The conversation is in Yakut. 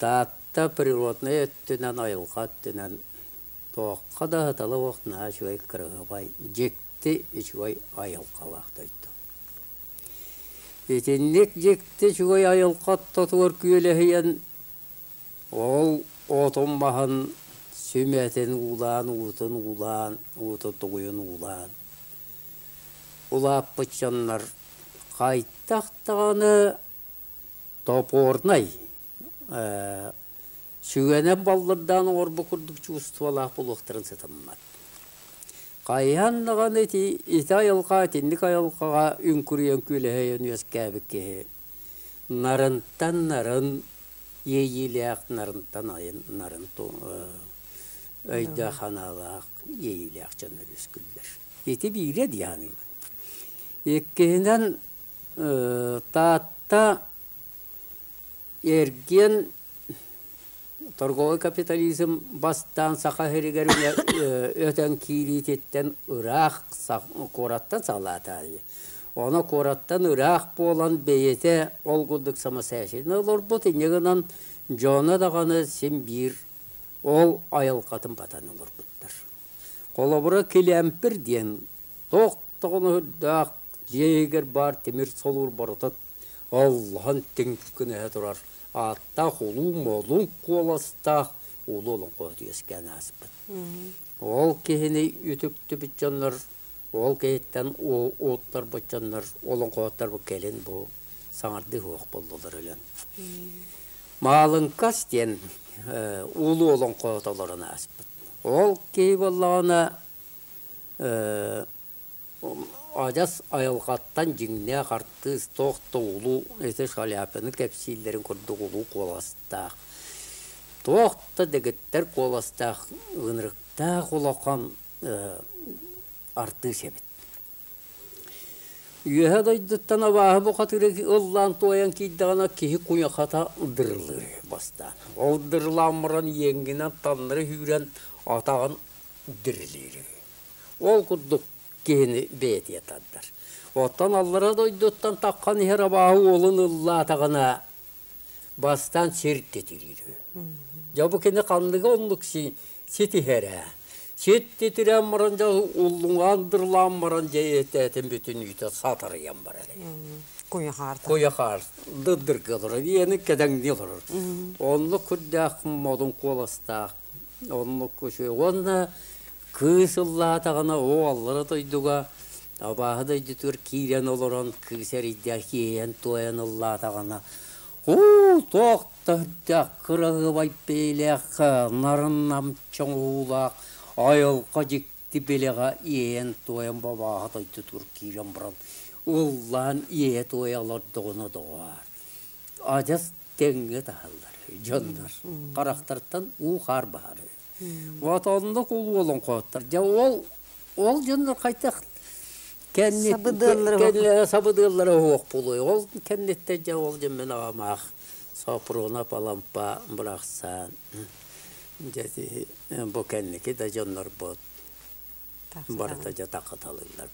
Таатта природнай өттүнэн, айылҕа өттүнэн туохха да сатала суох наһаа үчүгэй кыраһыабай, дьикти үчүгэй айылҕалаах дойду. Итинник дьикти үчүгэй айылҕа ортотугар күөлэһийэн, ол отун маһын сүмэтин уулаан, уутун уулаан, уутун тугуйун уулаан улааппыт дьоннор хайдах даҕаны топорнай сүгэнэн баллырдаан оҥорбут курдук чувстволаах буолуохтарын сатаммат. Хайаан даҕаны ити ити айылҕа итинник айылҕаҕа үҥкүрүйэн күөлэһийэн үөскээбит киһи нарынтан нарын иэйиилээх нарынтан айын нарын өйдөөх санаалаах иэйиилээх дьоннор үөскүүллэр. Ити биирэ дии саныыбын. Иккиһинэн Таатта эргиэн торговай капитализм бастаан Саха сиригэр өтөн киириититтэн ыраах куораттан саҕалаата. Ону куораттан ыраах буолан бэйэтэ ол курдук самостоятельно олорбут, инньэ гынан дьоно даҕаны син биир ол айылҕатын батан олорбуттар. Холобура, Килэмпир диэн туох даҕаны үрдээх дьиэ иһигэр баар тимир солуур барыта аллаһан тиҥкинэһэ турар ааттаах улуу молун куоластаах улуу олоҥхоһут үөскээн ааспыт. Ол киһини үтүктүбүт дьоннор, ол киһиттэн уоттарбыт дьоннор олоҥхоһуттар бу кэлин бу саҥардыы суох буоллулар өлөн. Маалыҥкас диэн улуу олоҥхоһут олорон ааспыт. Ол киһи буоллаҕына адьас айылҕаттан дьиҥнээх артыыс туох да улуу ити Шаляпины кэпсииллэрин курдук улуу куоластаах, туох да дэгиттэр куоластаах ынырыктаах улахан артыыс эбит. Үөһэ дойдуттан абааһы бухатыыры ыллаан туойан киирдэҕинэ киһи куйахата дырылыыр бастаан. Ол дырылаан баран иэҥҥинэн таҥнары сүүрэн атаҕын дирилиир. Ол курдук киһини бэйэтигэр тардар. Оттон аллара дойдуттан таххан иһэр абааһы уолун ыллаатаҕына бастаан сир титириир. Дьэ бу кини ханныгы оннук ситиһэр ээ. Сир титирээн баран дьэ уллуҥаан дырлаан баран дьэ этээтин бүтүннүүтэ сатарыйан барар. Куйахаар. Куйахаар дырдырга олорор, иэни кэдэҥнии олорор. Оннук курдаах модун куоластаах Оннук үчүгэй. Уонна кыыс ыллаатаҕына, оо, аллара дойдуга абааһы дойдутугар киирэн олорон кыыс эрийдээх иэйэн-туойан ыллаатаҕына, уу, туох да үрдээх кыраһыабай бэйэлээх, нарын-нам чоҥоһуулаах айылҕа дьикти бэлэҕэ иэйэн-туойан бабааһы дойдутугар киирэн баран ыллаан иэйэ-туойа олордоҕуна доҕоор, адьас тэҥҥэ таһаллар дьоннор харахтартан уу-хаар баһар. Вот оннук улуу олоҥхоһуттар. Дьэ ол ол дьоннор хайдах кэнниттэн сабыдыаллара уһуох буолуой. Ол кэнниттэн дьэ ол дьэ мин аҕамаах Сопруна Палампа бырахсан дьэ бу кэнники да дьоннорбут барыта дьэ таххаталыыллар.